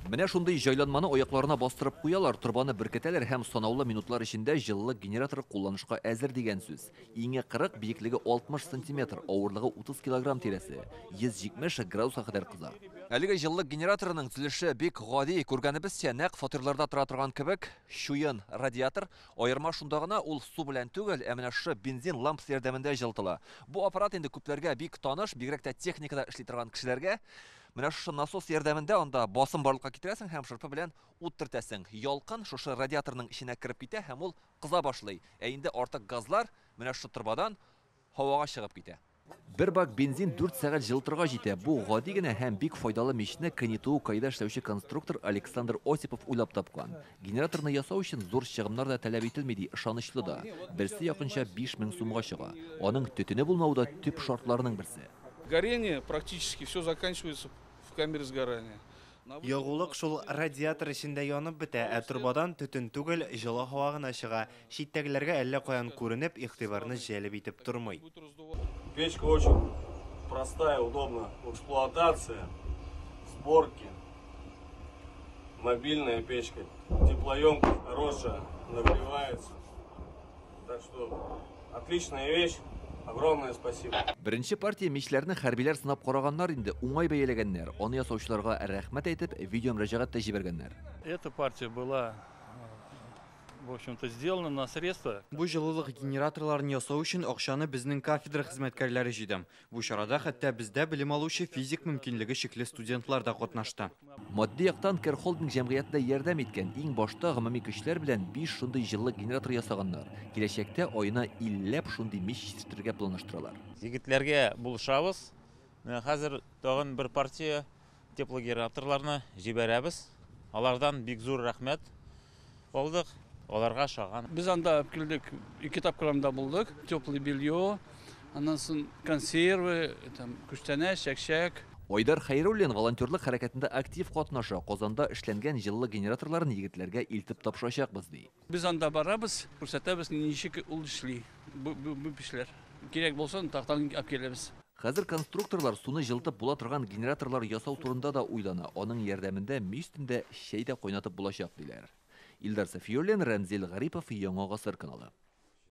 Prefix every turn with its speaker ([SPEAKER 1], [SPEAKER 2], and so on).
[SPEAKER 1] Менә шундый җайланманы аякларына бастырып куялар, торбаны беркетәләр һәм санаулы минутлар эчендә җылылык генераторы кулланышка әзер дигән сүз. Иңе 40, биеклеге 60 сантиметр, авырлыгы 30 килограмм тирәсе. 170 градуска кадәр кыза. Әлеге җылылык генераторының төзелеше бик гади, күргәнебезчә, нәкъ фатирларда тора торган кебек, чуен радиатор. Аерма шунда гына, ул су белән түгел, ә менә шушы бензин лампасы ярдәмендә җылытыла. Бу аппарат инде күпләргә бик таныш, бигрәк тә техникада эшли торган кешеләргә. Менә шушы насос ярдәмендә анда басым барлыкка китерәсең һәм шырпы белән ут төртәсең. Ялкын шушы радиаторның эченә кереп китә һәм ул кыза башлый. Ә инде артык газлар менә шушы торбадан һавага чыгып китә. Бер бак бензин 4 сәгать җылытырга җитә. Бу гади генә һәм бик файдалы мичне КНИТУ КАИда эшләүче конструктор Александр Осипов уйлап тапкан. Генераторны ясау өчен зур чыгымнар да таләп ителми, ди, ышанычлы да. Берсе якынча 5000 сумга чыга. Аның төтене булмавы да төп шартларының берсе.
[SPEAKER 2] Горение практически все заканчивается в камере сгорания.
[SPEAKER 3] Ягулык шул радиатор эчендә янып бетә, ә торбадан төтен түгел, җылы һава гына чыга. Читтәгеләргә әллә каян күренеп, игътибарны җәлеп итеп тормый.
[SPEAKER 4] Печка очень простая, удобна в эксплуатации, сборке. Мобильная печка, теплоемкость хорошая, нагревается. Так что отличная вещь. Огромное спасибо.
[SPEAKER 1] Беренче партия мичләрне хәрбиләр сынап караганнар инде, уңай бәяләгәннәр. Аны ясаучыларга рәхмәт әйтеп, видео мөрәҗәгать тә җибәргәннәр.
[SPEAKER 5] Эта партия была, в общем-то, сделана на средства.
[SPEAKER 3] Бу җылылык генераторларын ясау өчен акчаны безнең кафедра хезмәткәрләре җыйды. Бу чарада хәтта бездә белем алучы физик мөмкинлеге чикле студентлар да катнашты.
[SPEAKER 1] Матди яктан Кер-Холдинг җәмгыяте дә ярдәм иткән. Иң башта гомуми көчләр белән 5 шундый җылылык генератор ясаганнар. Киләчәктә аена 50ләп шундый мич җитештерергә планлаштыралар.
[SPEAKER 6] Егетләргә булышабыз. Менә хәзер тагын бер партия теплогенераторларны җибәрәбез. Алардан бик зур рәхмәт алдык. Аларга ошаган.
[SPEAKER 2] Без анда килдек, ике тапкыр анда булдык. Теплое белье, аннан соң консервы, там, күчтәнәч, чәкчәк.
[SPEAKER 1] Айдар Хәйруллин волонтерлык хәрәкәтендә актив катнаша. Казанда эшләнгән җылылык генераторларын егетләргә илтеп тапшырачакбыз, ди.
[SPEAKER 2] Без анда барабыз, күрсәтәбез, ничек ул эшли. Бу печләр. Кирәк булса, тактан алып киләбез.
[SPEAKER 1] Хәзер конструкторлар суны җылытып була торган генераторлар ясау турында да уйлана. Аның ярдәмендә мич өстендә чәй дә кайнатып булачак, диләр. Илдар Сафиуллин, Рәмзил Гарипов, Яңа Гасыр каналы.